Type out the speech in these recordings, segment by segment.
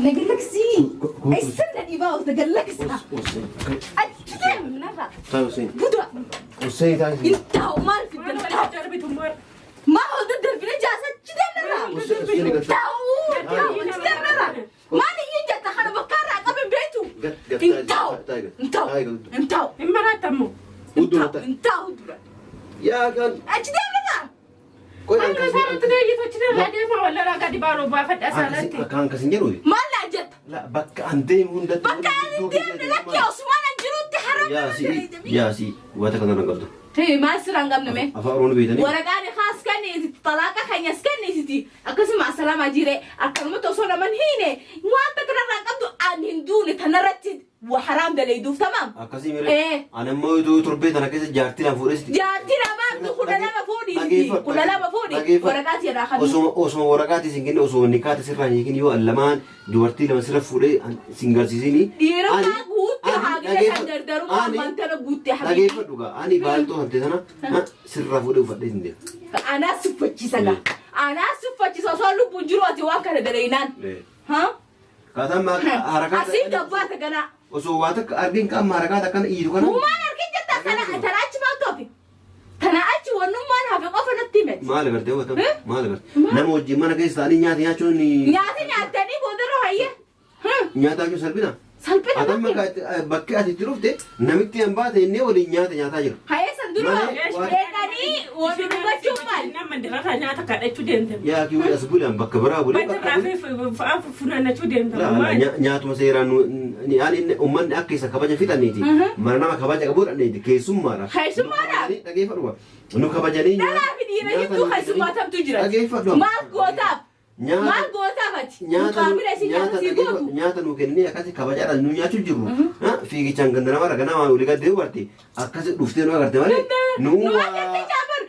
Nagalaksii. Eessa dhibaa of nagalaksa. Achi deemu narraa. Taa'u Hussein. Buda. Hussein taa'u. Hin taa'u maal fiddan taa'u. Maal ol daddarbine jaasa achi deemu narraa. Taa'u taa'u achi deemu narraa. Maal iyyuu jetta kana bakka irraa qaban beektu. Hin taa'u. Hin taa'u. Hin taa'u. Hin maraatamu. Hin taa'u dura. Yaa kan. Achi deemu narraa. Amma isaanitti deebitu achi irraa deema wallarraa gadi baaroo baafadha isaanitti. Akkaan akkas hin jedhu. Maal laa jetta? Bakka an deemu hundatti. Bakka ani deemne lakki Osmaan an jirutti haram. Yaasi yaasi wanta kana nan qabdu. Maal siraan qabne mee? Afaan Oromoo beektanii. Waraqaan haas kenniisiti talaaqa keenyas kenniisiti akkasuma asalaama jiree akkanumatti osoo naman hiine wanta kanarraa qabdu ani hin duune tanarratti haraam dalayduuf tamaam. Akkasii miree. Ani immoo utuu torbee tana keessa jaartii lama fuudhesti. Jaartii lamaatu 12 fuudhiisiti 12 fuudhi waraqaa jedhaa kan. Osuma waraqaati sin kenne osoo nikaata sirraa hin hiikin yoo lamaan dubartii lama sirra fuudhee sin garsiisini. Dhiirummaa guutte haagila kan dardarummaa ammaan tana guutte habibi. Dhageeffadhu gaa ani baaltoo hante sana sirraa fuudhee uffadhee sin deema. Anaa siffachiisa gaa. Anaa siffachiisa osoo lubbuun jiru ati waan kana dalaynaan. Kaataan harakaa. Asiin gabbaata ganaa. Osoo waa takka argin qaama harakaa akkana iidu kana. Uumaan argin jetta tana achi maal toofi? Tana achi wannummaan hafe qofa natti himeti. Maal agartee hubatan? Maal agartee? Nama wajjin mana keessa taa'anii nyaata nyaachuun. Nyaata nyaattanii boodarra hayyee. Nyaata jechuun salphina. Salphina. Atan bakka ati itti dhufte namitti hin baate inni waliin nyaata nyaataa jira. Hayyee san dura beekanii waliin dubbachuu maal? Nama dirrata nyaata kadhachuu deemte. Yaa kiwwi as bulaan bakka biraa bulee. Bakka biraa fi funaannachuu deemte. Nyaatuma seeraan ani uummanni akka isa kabaja fixaniiti. Mana nama kabaja qabu dhaniiti keessummaadha. Keessummaadha. Dhageeffadhu. Nu kabajanii nyaata. Dhalaa fi dhiira gidduu keessummaa tamtu jira. Dhageeffadhu. Maal gootaaf? Maal gootaaf ati? Nyaata nu kennee akkasi kabajaadhaan nu nyaachuu jirru. Fiigichaan ganda namarra ganama olii gad deemu barte akkasi dhuftee nu agarte malee. Nu agarte jaabar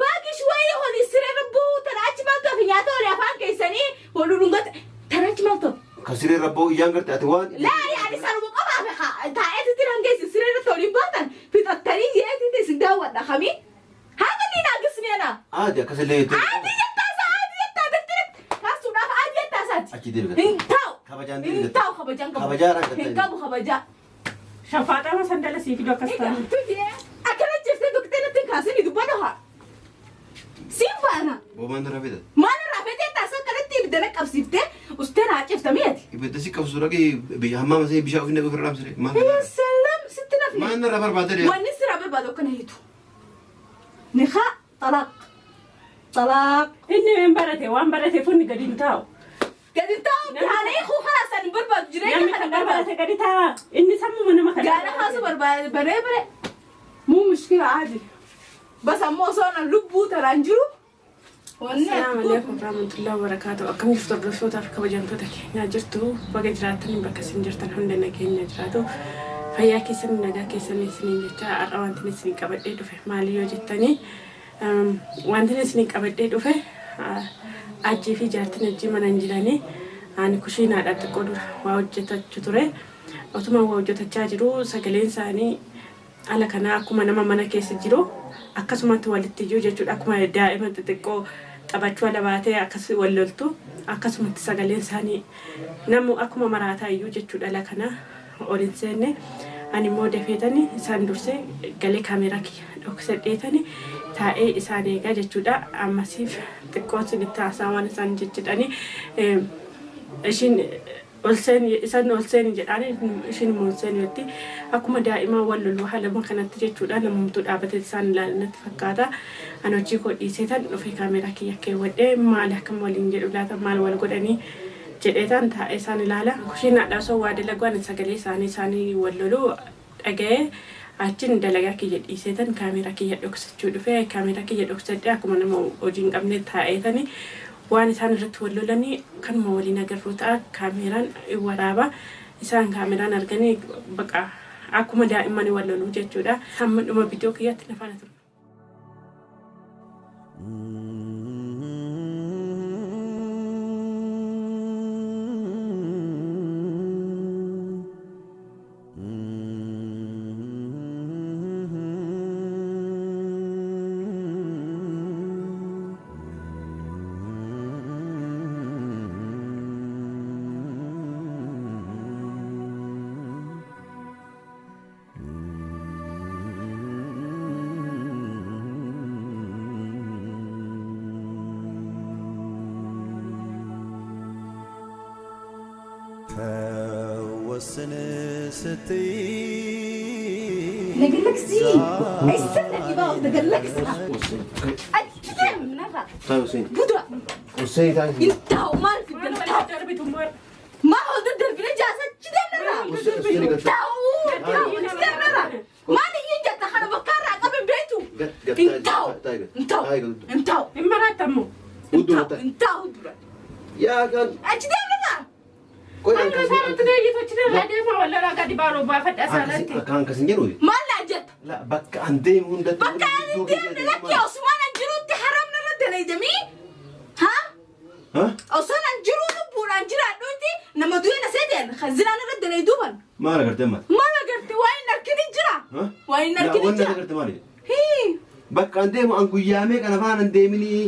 baagi shuwayii holi siree rabboo tana achi maal toofi nyaata olii afaan keessanii waluu dhungata tana achi maal toofi. Kan siree rabboo iyyaan garte ati waan. Laa ani sanuma qofaaf taa'eetitti hangeessi siree irratti waliin baatan fixattanii jeetitti isin daawwadha kamii. Haga ni naagisni ana. Aadi akkasillee jettu. Aadi jettaa isaa aadi jettaa dattire kaasuudhaaf aadi jettaa isaati. Achi deebi. Hin taa'u. Kabajaan deebi. Hin taa'u kabajaan qabu. Kabajaadhaan Hin qabu kabajaa. Shafaaxama sandala sii fidu akkas ta'a. Akkana jettee doktee natti hin kaasini dubbadhu haa. Siin baana. Boomaan irraa fedha. Maal irraa fedhee taasisa akkanatti ibidda na qabsiiftee ustee naa ciftamee ati. Ibidda si qabsu dhaqee biyya hammaama see bishaan ofiin dhaqee ofirra dhaamsire. Salam sitti nafne. Maal irraa barbaadde? Wanni sirraa barbaadu akkana hiitu. Nikaa talaaq. Talaaq. Inni hin barate waan barateef inni gadi hin taa'u. Gadi taa'u haala hiikuu karaa san hin barbaadu jireenya Namni kana kan barbaadu. barate gadi taa'a. Inni sammuma nama kana. Gaara kaasu barbaade baree bare. Muu mushkila aadi. Bas ammoo osoo na lubbuu taraan jiru. Assalaamu alaikum warahmatullahi wabarakatuh. Akkam jirtu hordoftoota fi kabajamtoota keenyaa jirtu baga jiraattan bakka isin jirtan hunda nageenya jiraatu. Fayyaa keessan nagaa keessan isiniin jecha har'a wanti isin qabadhee dhufe maali yoo jettanii wanti isin qabadhee dhufe ajjii fi jaartiin ajjii mana hin jiranii ani kushiinaadha xiqqoo dura waa hojjetachuu ture. Otuma waa hojjetachaa jiru sagaleen isaanii ala kanaa akkuma nama mana keessa jiru akkasumatti walitti iyyuu jechuudha. Akkuma daa'ima xixiqqoo taphachuu ala baatee akkas wal loltu akkasumatti sagaleen isaanii namu akkuma maraataa iyyuu jechuudha. Ala kanaa ol hin seenne ani immoo dafeetani isaan dursee galee kaameeraa kiyya dhoksadheetani taa'ee isaan eegaa jechuudha. Ammasiif xiqqoo isinitti haasaa waan isaan jechidhani ishiin ol seeni isaan ol seeni jedhaani ishiin immoo ol seeni jetti. Akkuma daa'imaa wal loluu haaluma kanatti jechuudha. Namumtuu dhaabatee isaan ilaalu natti fakkaata. Ani hojii koo dhiiseetan dhufee kaameeraa kiyya keewwadhee maal akkam waliin jedhu laata maal wal godhanii jedheetan taa'ee isaan ilaala. Kushiinaadhaa osoo waa dalagu ani sagalee isaanii wal loluu dhaga'ee achiin dalagaa kiyya dhiiseetan kaameeraa kiyya dhoksachuu dhufee kaameeraa kiyya dhoksadhee akkuma nama hojii hin qabne taa'eetani waan isaan irratti wal lolanii kanuma waliin agarru ta'a. Kaameeraan waraaba isaan kaameeraan arganii baqa akkuma daa'imman wal loluu jechuudha. Hamma dhuma viidiyoo kiyyaatti na faana tura. ልፈወስን ስትይ Nagalaksi. Ay sana iba nagalaksi. Achi deemnarra. Taa'u Hussein. Buda. Hussein taa'u. Intaa'u maal fidda taa'u. Darbitu maar. Maal ol daddarbine jaasa achi deemnarra. Taa'u taa'u achi deemnarra. Maal iyyuu jetta kana bakka irraa qabe beektu. Intaa'u intaa'u intaa'u. Hin maraatamu. Hudduu Intaa'u intaa'u dura. Yaa kan Achi deemnarra. qoy Maal isaarratti deeyyitochi irraa deema wallalaa gadi baaroo baafadha saalatti. Akkaan akkas hin jedhu. Maal laa jetta. La bakka an deemu hundatti. Bakka ani deemne lakki osumaan an jirutti haramna irra dalaydamii. Haa? Osoo an jiruu lubbuudhaan jiraadhuutti nama du'e na seeteen zinaan irra dalayduufan. Maal agartee maal? Maal agarte waa hin argin jira. Waa hin argin Wanni jira. agarte maali? Hii. Bakka an deemu an guyyaamee kana faana hin deeminii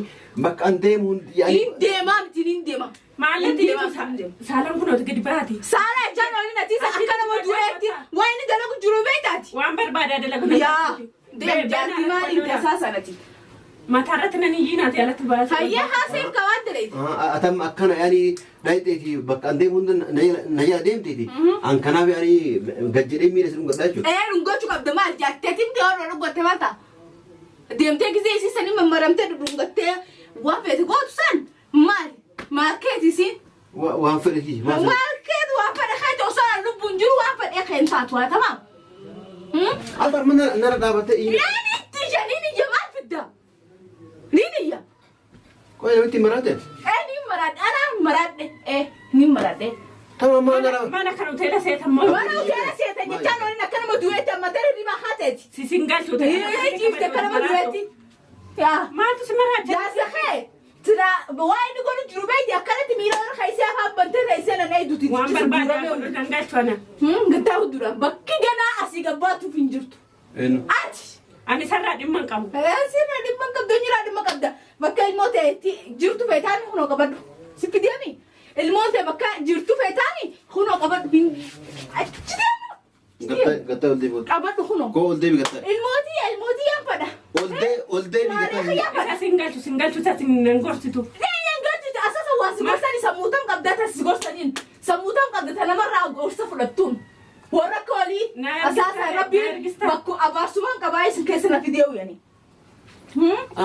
bakka an deemu hundi yaani. Hin deemaa miti hin deema. Maallatti saalaan kunooti gadi baati. Saala ejjaan olin atiisa akka nama du'eetti waa inni dalagu jiru beektaati. Waan barbaadaa dalagu. Yaa. Deem jaartii maaliin tasaa sanati. Mataarratti nan iyyinaati alatti baasa. Fayyaa haaseef kawaan dalayte. Atam akkana yaani dhayxeeti bakka an deemu hunda na jala deemteeti. An kanaaf yaani gad jedhee miila si dhungadhaa jechuudha. Ee dhungachuu qabda maal jaarteetiin deemaa dhungatte maal ta'a? Deemtee gisee isii sanii mammaramtee dhungattee waan feete gootu san maal? Maal keeti isiin? Waan fedheti. Maal keeti waan fedhe keeti osoo an lubbuun jiru waan fedhe keen taatu haa tamaam. Altar mana nara dhaabattee inni. Niin itti ija niin ija maal fidda? Niin ija. Qoy namitti maraate. Ee niin maraadhe anaa maraadhe ee niin maraadhe. Tamam maa nara. Mana kan hoteela seetan moo. Mana hoteela seetan jechaan olin akka nama du'eetti amma ta'e ribaa haateeti. Sisin galchu. Ee ciifte akka nama du'eetti. Yaa. Maaltu si maraate? Jaarsa kee tira waa inni godhu jiru beekti akkanatti miila warra keessee afaan bantee teessee nan eeduuti. Waan barbaadaa godhu kan galchu ana. Gattaa dura bakki ganaa asii gabbaatuuf hin jirtu. Eenyu. Ati. Ani sarraa dhimma hin qabu. Sirra dhimma hin qabdu eenyurraa dhimma qabda. Bakka ilmoo ta'etti jirtu feetaan kunoo qabadhu. Siffi deemi. Ilmoon ta'e bakka jirtu feetaan kunoo qabadhu. Achi deemu. Gattaa ol deebi. Qabadhu kunoo. Koo ol deebi gattaa. Ilmootii ilmootii yaan fadha. Ol dee ol deebi gattaa. Yaa fadha. Isa sin galchu sin galchu isa sin nan gorsitu. Leenyaan galchuuti asasa waa si gorsanii sammuutam qabdaa ta si gorsaniin sammuutam qabda ta namarraa gorsa fudhattuun warra akka walii Na asaasa ergista, na rabbiin ergista. bakku abaarsumaan qabaa isin keessa na fidee uyyani.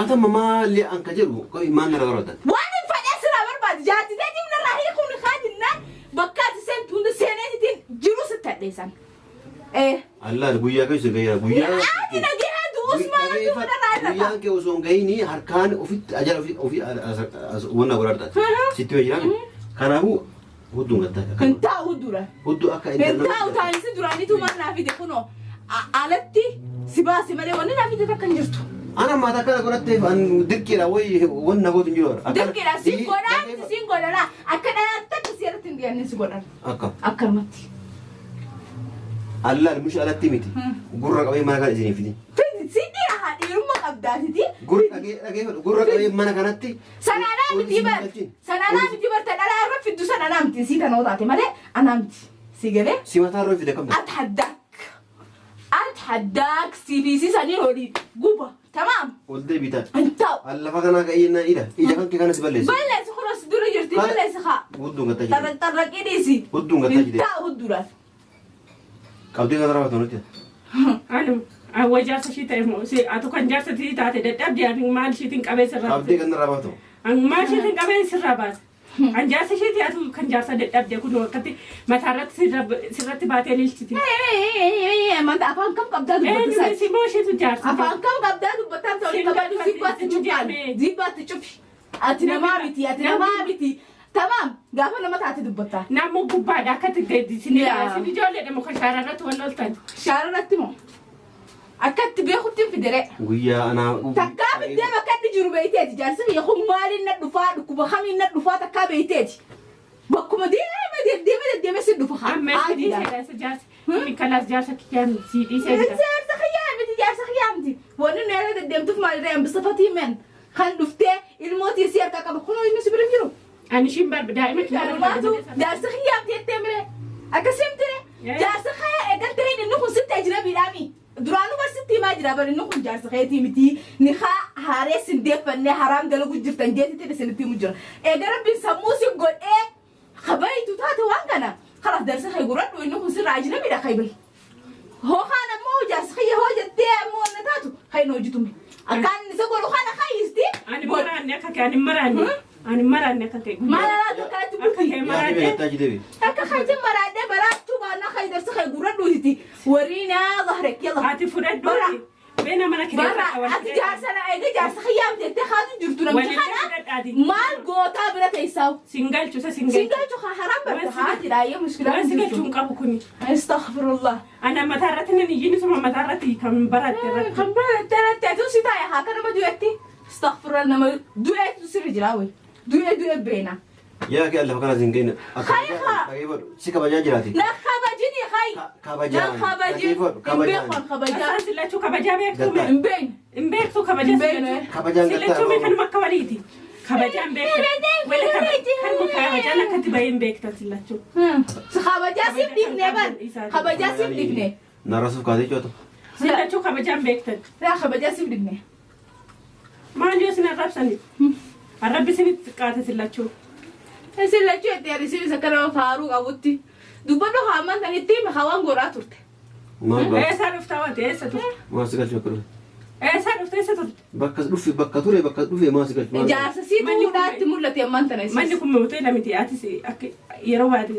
Ata maali an ka jedhu qoy maal nara godhatan. Waan hin fedhee siraa barbaade jaartii ta'e narraa hiikuun haadinnaan bakka ati seentu hunda seeneetitiin jiru sitti hadheessan. Allah guyyaa keessa gaheera guyyaa. Ati nagahee du'us maal narraa irra Guyyaan kee osoo hin gahiin harkaan ofitti ajala ofii ofii wanna godhata. Sitti hojii jiraame. Kanaafuu hudduun gattaa. Hin taa'u dura. Hudduu akka Hin taa'u taa'insi duraaniitu maal naa fide kunoo alatti si baase malee wanni naa fide takka hin jirtu. Ana maata akkana godhatteef an dirqiidha wayi wanna gootu hin jiru. Dirqiidha si godhaa si godhaa akka dhalaan takka si irratti hin dhiyaanne si godhan. Akka. Akkanumatti. Allah mushi alatti miti. Gurra qabee mana kana isinii fidi. Si dhiyaa dhiirummaa qabdaatiti. Gurra dhagee dhagee gurra qabee mana kanatti. Sananaa miti bar sananaa miti bar ta dhalaa irra fiddu sananaa miti si tanoo taate malee anaa miti si galee. Si mataa irra fide kam taate? أتحداك أتحداك سي بي سي سنين ولي قوبة تمام Ol deebii taate. انت Lafa kanaa ka'ee na ila. Ija kan kee kana si balleessu. بلس خلاص دوري جرتي بلس خا Hudduun gattaa jire. ترى ترى كده Hudduun gattaa jire. انت هدورا Qabdee kan raawwatu nuti. Ani awwa jaarsa ishii ta'e moo atu kan jaarsa ishii taate dadhabde ani maal ishiitiin qabee sirraa Qabdee kan raawwatu. Ani maal ishiitiin qabee sirraa baase. An jaarsa ishiiti atu kan jaarsa dadhabde kun akkatti mataarratti sirratti baatee lilchiti. ما انت افهم كم قبضة Eenyu دبت si moo ishiitu jaarsa. افهم كم قبضة دبت تولي قبضة زيبات تشوفي زيبات تشوفي اتنا ما بتي اتنا ما بتي تمام قافل ما تعطي دبتها Nama gubbaadha akkatti Yaa. isin ijoolleedha muka shaararratti wal loltan. شاررت مو أكدت بياخد في درع Guyyaa anaa. Takkaa fiddee bakka inni jiru beeyteeti. Jaarsi biyya kun maaliin na dhufaa dhukkuba kamiin na dhufaa takkaa beeyteeti. Bakkuma deeme deddeeme deddeeme si dhufa haa. Amma si dhiiseedha isa jaarsa. Inni kalaas jaarsa kiyyaan si dhiiseedha. Jaarsa kiyyaa miti jaarsa kiyyaa miti. Wanni nu irra deddeemtuuf maalirra hambisa men kan dhuftee ilmootii si harkaa qaba kunoo inni si bira hin jiru. Ani ishiin barba daa'ima kiyyaa Kanumaatu jaarsa kiyyaa miti jettee mire akkasii miti jaarsa kiyyaa eegaltee inni kun sitti ajnabiidhaami. Duraanuu barsitti himaa jira bari inni kun jaarsa keetii miti ni haa haaree sin deeffannee haraam dalagu jirtan jeetitti isinitti himu jira. Eega rabbiin sammuu si godhee kabayitu taate waan kana Sirraa ajnabidha kaybay. Hoo kaan ammoo jaarsa kiyya hoo jettee ammoo na taatu kayin hojjetume. Akkaan isa godhu kana kayisti. Ani maraanne akka kee ani maraanne. Ani maraanne akka kee. Maal alaatu akkanatti Akka bulti. kee Yaa deebi maraanne. gattaa achi deebi. Akka kayti maraadhee baraachuu baannaa kayi darsa kayi gurra dhuusiti. Warriinaa zahrek yalla. Ati fudhadhuuti. Beena mana Barra kireeffadha ati jaarsa na eega jaarsa kiyyaam jettee haatu jirtu namichi Walitti kana fudhadhaati. maal gootaa bira teessaa'u. Singalchu isa singalchu. Singalchu haram barta haati dhaayyee mushkilaa Waan hin singalchuu jirtu. hin qabu kuni. Astaghfirullah. Ana mataa irratti nan iyyin isuma mataa irratti kan baratte irratti. Kan baratte irratti ati si taa'e haa kana nama du'etti. Astaghfirullah nama du'eetu sirri jira wey. Du'ee du'ee beena. Yaa kee lafa kana siin kenna. Kayfa. Si kabajaa jiraati. Na kabajini hay. Kabajaan. Na kabajin. Dhageeffadhu, Hin kabajaan. beekon kabajaa. Asaan sillachuu kabajaa beektu Gattaa. mee? Hin beekne. Hin beektu kabajaa Hin beekne. sillachuu. Kabajaan gattaa. Sillachuu mee kanuma akka waliiti. Kabajaan beekta. Wala kanuma kabajaan akkatti bahee hin beektan sillachuu. Kabajaa siif dhiifne bar. Kabajaa siif dhiifne. Narrasuuf kaatee cootu. Sillachuu kabajaan beektan. Raa kabajaa siif dhiifne. Maal yoo isin arrabsani? Arrabbi isinitti xiqqaate sillachuu. Isin lachuu itti agarsiisa akka nama faaruu qabutti. Dubbadhu haaman sanitti himi hawaan goraa turte. Maal ba'a? Eessaa dhuftaa waate eessa turte? Maal si galchu bakka dhufe? Eessaa dhufte eessa turte? Bakka dhufe bakka ture bakka dhufe maal si galchu? Maal Jaarsa siitu hudhaatti mul'ate ammaan tana Manni isiis. kun hoteela miti atis akka yeroo baate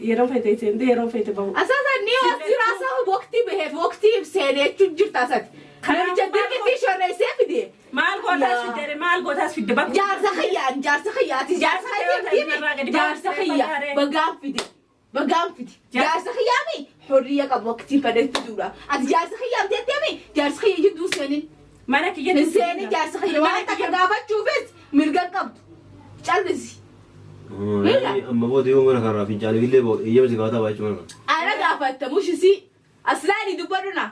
yeroo feete seente yeroo feete bahu. Asaasa ni wasiraasa waqtii baheef waqtii seenee jechuun jirta asati. Namicha dirqitti shorreessee fide. Maal gootaas fidde maal gootaas fidde bakka. Jaarsa kiyyaan jaarsa kiyyaati jaarsa kiyyaati jaarsa kiyya bagaan fide bagaan fide jaarsa kiyyaami hurriya qabu waqtii fedhetti fiduudha. Ati jaarsa kiyyaam teetteemi jaarsa kiyya jidduu seenin. Mana kiyyatti Hin seenin jaarsa kiyya waan takka gaafachuufis mirga hin qabdu. Callisi. Amma booda yoo mana kanarraa fincaanii illee eeyyama si gaafataa baay'ee mana kana. Ana gaafatta mushisii aslaani dubbadhu na.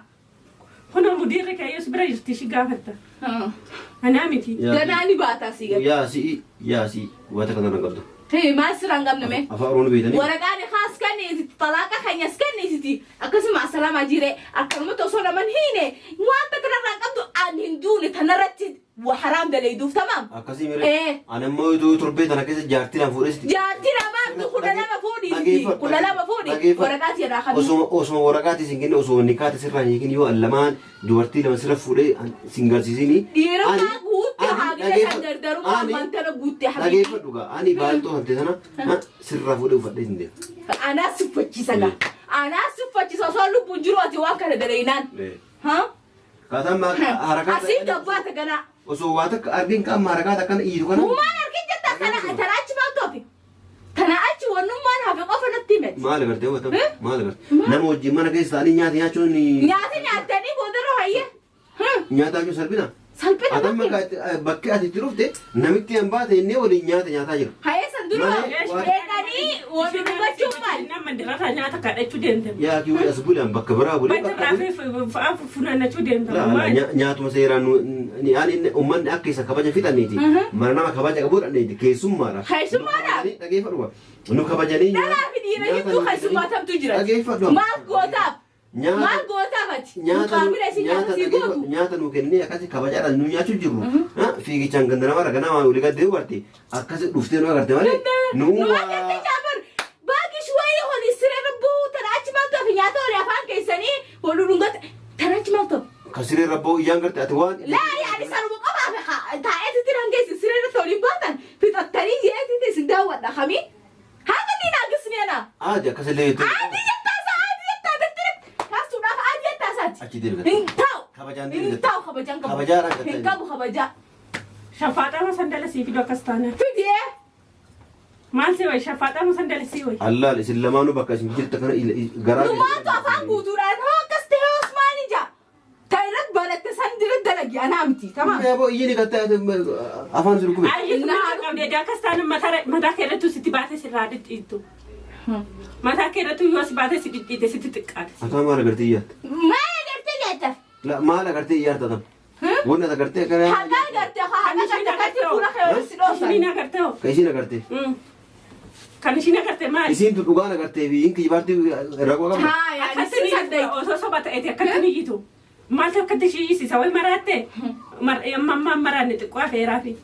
Kun mudiirri kee bira jirti ishii gaafatta. Anaa miti. Ganaa ni baataa si gadi. Yaa si'i yaa si'i wanta kana qabdu. Hee maal siraan qabne mee? Afaan Oromoo beektanii. Waraqaan haas kenniisiti talaaqa keenyas kenniisiti akkasuma asalaama jiree akkanumatti osoo naman hiine wanta kanarraa qabdu ani hin duune tanarratti haraam dalayduuf tamaam. Akkasii miree. Ani immoo yoo torbee tana keessa jaartii lama fuudhee Jaartii lamaatu 12 fuudhiisiti 12 fuudhi waraqaa jedhaa kan. Osuma waraqaati sin kenne osoo nikaati sirraa hin hiikin yoo lamaan dubartii lama sirra fuudhee sin garsiisini. Dhiirummaa guutte haagila kan dardarummaa ammaan tana guutte habibi. Dhageeffadhu gaa ani baaltoo hante sana sirraa fuudhee uffadhee sin deema. Anaa siffachiisa gaa. Anaa siffachiisa osoo lubbuun jiru ati waan kana dalaynaan. Kaataan harakaa. Asiin gabbaata ganaa. Osoo waa takka argin qaama harakaa akkana iidu kana. Uumaan argin jetta kana tana achi maal toofi? Tana achi wannummaan hafe qofa natti himete. Maal agartee hubatama? Maal agartee? Nama wajjin mana keessa taa'anii nyaata nyaachuun. Nyaata nyaattanii boodarra hayyee. Nyaata jechuun salphina. Salphina Ati amma bakki ati itti dhufte namitti hin baate innee waliin nyaata nyaataa jira. Hayyee san dura beekanii waliin dubbachuu maal? Nama dirata nyaata kadhachuu deemte. Yaa kiwwi as bulaan bakka biraa bulee. Bakka biraa fi funaannachuu deemte. Nyaatuma seeraan ani uummanni akka isa kabaja fixanneeti. Mana nama kabaja qabu dhanneeti keessummaadha. Keessummaadha. Dhageeffadhu. Nu kabajanii. Dhalaa fi dhiira jidduu keessummaa tamtu jira. Dhageeffadhu. Maal gootaaf? Maal gootaaf ati? Muqaabila isin nyaata sii gootu. Nyaata nuu kennee akkasi kabajaadhaan nu nyaachuu jirru. Fiigichaan ganda namarra ganama olii gad deemu barte akkasi dhuftee nu agarte malee. Nu agarte jaabar baagi shuwayii holi siree rabboo tana achi maal toofi nyaata horii afaan keessanii waluu dhungata tana achi maal toofi. Kan siree rabboo iyyaan garte ati waan. Laa yaani sanuma qofaaf taa'eetitti hangeessi siree irratti waliin baatan fixattanii jeetitti isin daawwadha kamii. Haga ni naagisneena. Aadi akkasillee jettu. Aadi jettaa isaa aadi jettaa dattire kaasuudhaaf aadi jettaa isaati. Achi deebi. Hin ta'u. Kabajaan deebi. Hin ta'u kabajaan qabu. Kabajaadhaan gattee. Hin qabu kabajaa. Shafaaxaa sandala sii fidu akkas taana. Fidee. Maal si wayi shafaaxaa sandala sii wayi. Allaal isin lamaanuu bakka isin jirtu kana garaa. Numaatu afaan guutuudhaan hoo akkas ta'e Osmaan ija. Ta irratti baratte san dira dalagi anaa miti tamaam. Yaa iyyi ni gattee afaan sun gube. Ayyee qabdee akkas taana mataa kee irratti sitti baatee sirraa dhidhiittu. Mataa kee irratti yoo si baatee si dhidhiite sitti xiqqaate. Ataa maal agartee iyyaatti? Maal agartee iyyaata? La maal agartee iyyaarta tam? Wanni ati agartee akkana. Hagaa agartee haa hagaa agartee akkatti fuula kee walitti si dhoosan. Ishiin agartee hoo? Ka isiin agartee. Kan ishiin agartee maali? Isiin tu dhugaan agartee fi hin kijibaartii rakkoo qabda. Haa yaani si saddeet. Osoo soba ta'eeti akkatti ni iyyitu. Maaltu akkatti ishii iyyisiisa wayi maraatte? Ammaa maraanne xiqqoo afeeraa fi.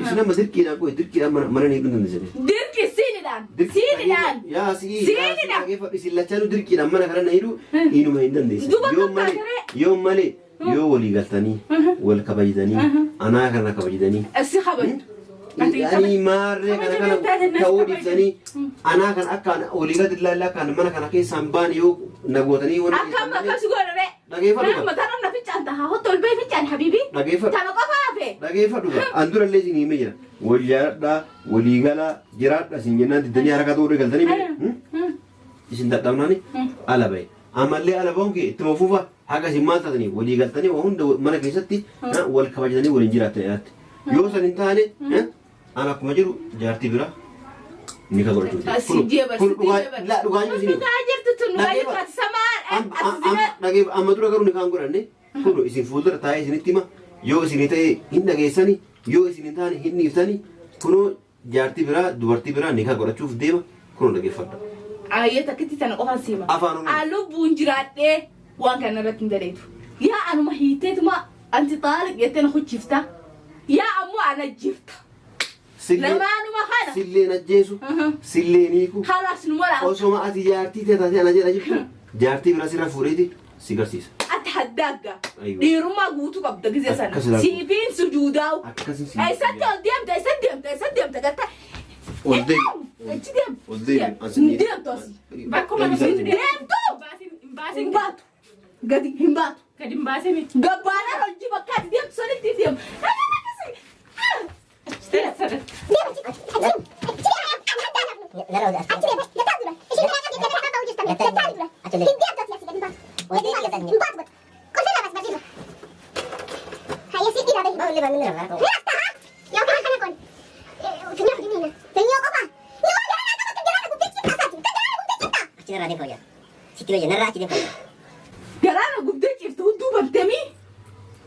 Isin amma dirqiidhaan qoy dirqiidhaan mana ni hidhuu dandeessanii. Dirqisiinidha. Siinidhaan. Siinidhaan. Yaa si'ii. Siinidha. Isin lachanuu dirqiidhaan mana kana na hidhuu inuma hin dandeessan. Duuba Yoo kan malee taateree. yoo malee yoo walii galtanii wal kabajatanii anaa kana kabajatanii. Si kabaju. Ani maarree kana kana ta'uu dhiibsanii anaa kana akka walii gadi ilaallaa kan mana kana keessaan baan yoo nagootanii waan Akkam akkam si godhare. Dhageeffadhu. Nama mataa namna ficcaan taha. Hotta ol ba'ee ficcaan habiibi. Dhageeffadhu. Tama qofa hafe. Dhageeffadhu. An dura illee isin himee jira. Wal jaaladhaa, walii galaa, jiraadha isin jennaan diddanii harka ta'uu galtanii mire. Isin dadhabnaani ala bahe. Ammallee ala bahuun kee ittuma fufa haga isin maal taatanii walii galtanii waa hunda mana keessatti wal kabajatanii waliin jiraatanii. Yoo san hin taane an akkuma jiru jaartii bira ni ka godhachuuti. Asii jeebar, Kun sitti dhugaa jeebar. laa dhugaa jiru isin. Dhugaa jirtu tun dhugaa jirtu ati samaa ati zina. Dhageef amma dura garuu ni kaan godhanne kun isin fuuldura taa'ee isinitti hima yoo isin ta'e hin dhageessani yoo isin hin taane hin dhiiftani kunoo jaartii biraa dubartii biraa ni kaan godhachuuf deema kunoo dhageeffadha. Ayyee takkitti tana qofaan siima. Afaan Oromoo. Aan lubbuun jiraadhee waan kana irratti hin daleetu. Yaa anuma hiiteetuma anti xaaliq jettee na huccifta. Yaa ammoo ana jifta. Lamaanuma kana. Silleen ajjeesu silleen hiiku Khalaas numa laa. osoma ati jaartii ta'e taatee ana jedha jirtu jaartii biraa sirra fuudheeti si garsiisa. Ati haddaagga. Aywa. Dhiirummaa guutuu qabda gizee sana. Akkas ilaalu. Siifiin sujuudaa'u. Akkasin si. Eessatti ol deemta eessatti deemta eessatti deemta garta. Ol deemi. Achi deemta. Ol deemi. Hin deemtu asii. Bakkuma nuti Deemtu. Hin baasin. Hin baatu. Gadi hin baatu. Gadi hin baasin. Gabbaanaan hojii bakka ati deemtu sanitti deemu. Garaana gubdee ciftu hudduu bantamii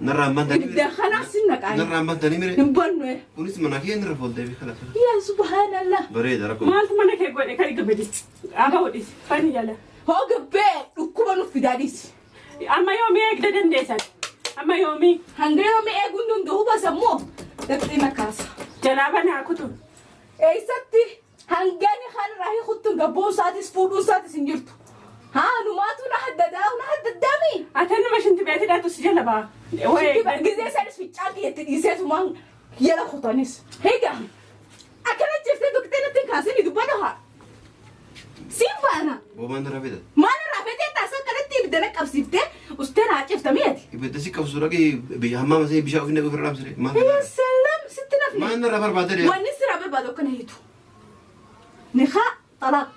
Narraan bantanii ibidda kanaaf sin naqaa. Narraan bantanii mire. Hin bannu. Kunis mana kee irra fooltee fi kalaas. Yaa subhaanallah. Bareeda rakkoo. Maaltu mana kee godhe kan gabadi? Aga hodhisi. Fani jala. Hoo gabbee dhukkuba nuuf fidaadhis. Amma yoomii eegda dandeessan? Amma yoomii Hanga yoomii eeguun danda'u basammoo daqxee na kaasa. jalaa banaa kutu. Eessatti hangani kanarraa hiikuttu gabboon isaatis fuudhuun isaatis hin jirtu. Haa numaatu na haddadaa na haddadaami. Ati nama shinti beeti dhaatu si jala ba'a. Gizee isaanis ficcaan kiyyatti dhiiseetumaan yala kutanis. Egaa akkana jettee doktee natti hin kaasini dubbadhu haa. Siin baana. Boomaan irraa fedha. Maal irraa fedhee taasisan kanatti ibidda na qabsiiftee ustee naa ciftamee ati. Ibidda si qabsu dhaqee biyya hammaama see bishaan ofiin dhaqee ofirra dhaamsire. Maal Yaa salaam sitti nafne. Maal irraa barbaadde? Wanni sirraa barbaadu akkana hiitu. Nikaa xalaaq.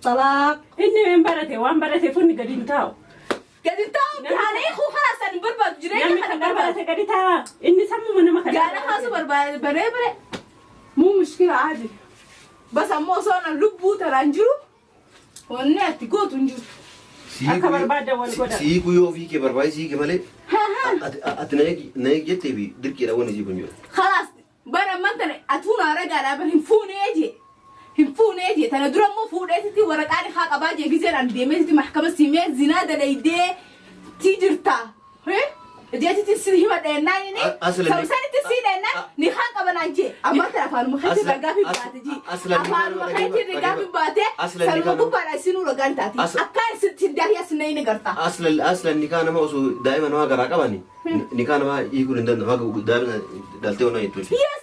Xalaaq. Inni hin barate waan barateef inni gadi hin taa'u. Gadi taa'u haala hiikuu karaa san hin barbaadu jireenya Namni kana kan barbaadu. barate gadi taa'a. Inni sammuma nama kana. Gaara kaasu barbaade baree bare. Muu mushkila aadi. Bas ammoo osoo na lubbuu taraan jiru wanni ati gootu hin jirtu. Akka barbaaddan wal godha. Sii guyyoo ofii kee barbaade sii kee malee ati na eegi jettee fi dirqiidha wanni sii kun jiru. Khalaas bara amman tana atuu naa ragaadhaa bar hin fuunee jee. Hin fuunee jee tana dura immoo fuudheetitti waraqaan haa qabaa jee gizeen an deemeetitti mahkama simee zinaa dalaydee ti jirta. Jeetitti si hima dheennaan inni sabsanitti si dheennaan ni haa qabanaan jee amman tana afaanuma keetti ragaa fi baate jee afaanuma keetti ragaa fi baate sanuma gubbaadha isinuu ragaan taati akkaan isin dahiya sinna inni garta. Aslan nikaa nama osoo daa'ima namaa garaa qabani nikaa namaa hiikuun hin danda'amu haga daa'ima dhaltee waan jettu. Yes